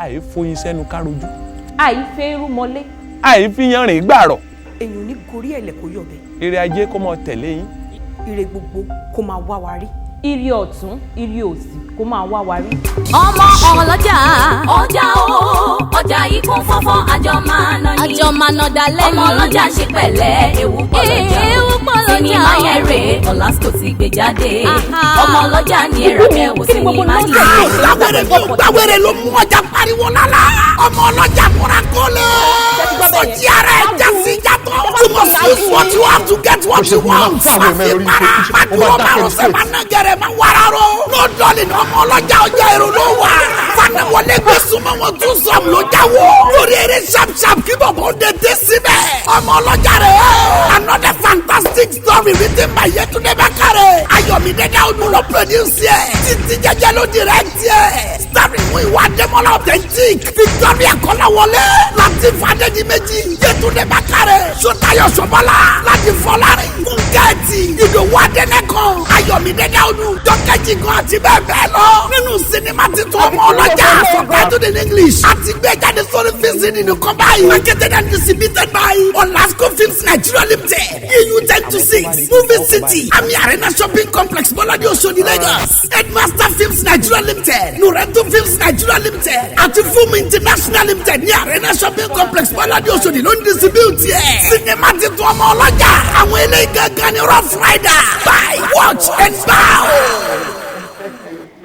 Àìfoyin sẹ́nu károjú. Àìfẹ́ irú mọ́lé. Àìfiyanrìn gbàrọ̀. Èèyàn ní gorí ẹ̀lẹ̀ kó yọ̀bẹ. Ire ajé kó mọ tẹ̀lé yín. Ire gbogbo kó máa wá wa rí. Ire ọ̀tún, ire òsì kó máa wá wa rí. Ọmọ ọlọ́jà. Ọjà o, ọjà yìí kún fọ́fọ́, àjọ máa ná ní. Àjọ máa ná dalẹ́ ní. Ọmọ ọlọ́jà, ṣe pẹ̀lẹ́, ewu pọ̀ lọ́jà o. Ewu pọ̀ lọ́jà o. Sinimá yẹn rèé, Ọ̀làsíkò ti gbé jáde. Ọmọ ọlọ́jà ní ẹ̀rọ kẹwò sinimá yìí. Gbàwéré bí gbàwéré ló mú ọjà pariwo lálá. Ọmọ ọlọ́jà múra kólé. Sọjí ara ẹ̀ jásí jàtọ̀. You must use what you have to get what you want. Àfipára àdúró márùn-ún máa ná gẹ̀rẹ̀ máa wàrà ró. No dulling, ọmọ ọlọ́jà, ọjà èrò ló wà. Fanawọlé gbé súnmọ́ wọn tún sọ̀m ló jáwó. Lórí eré sharp sharp kí bọ̀bọ̀ dé dé síbẹ̀. Ọmọ ọlọ́jà rẹ̀. Another fantastic story written by Yetunde Bakare. Ayọ̀mídé Dáúdú ló produce ẹ̀. Títí Jẹ́jẹ́ ló direct ẹ̀. Starring Muyiwa Adémọ́lá Authentic, Victoria Kọ́láwọlé, Latif Adédìméjì, Yetunde Bakare, Sotayo Sọbọ́lá, Láti Fọlárin, Fúnkẹ́ẹ̀tì, Ìdòwú Adẹ́nẹ́kan, Ayọ̀mídé Dáúdú, Jọ́kẹ́jì gan àti bẹ́ẹ̀ bẹ́ẹ̀ lọ. Nínú sinimá titun ọmọ ọlọ́jà, subtitled in English, àti gbé jáde sórí VCD nìkan báyìí. Marketed and distributed by Olasco Films Nigeria Limited, EU 10 to 6, Movie City, Ami Arena Shopping Complex, Bọ́ládé, Oṣodi, Lagos. Headmaster Films Nigeria Limited, Nurento Films Nigeria Limited, àti Fúnmi International Limited ní Arena Shopping Complex, Bọ́ládé, Oṣodi ló ń distribute ẹ̀. Sinimá titun ọmọ ọlọ́jà, àwọn eléyìí gangan ni Rough Rider. Buy, watch and bow.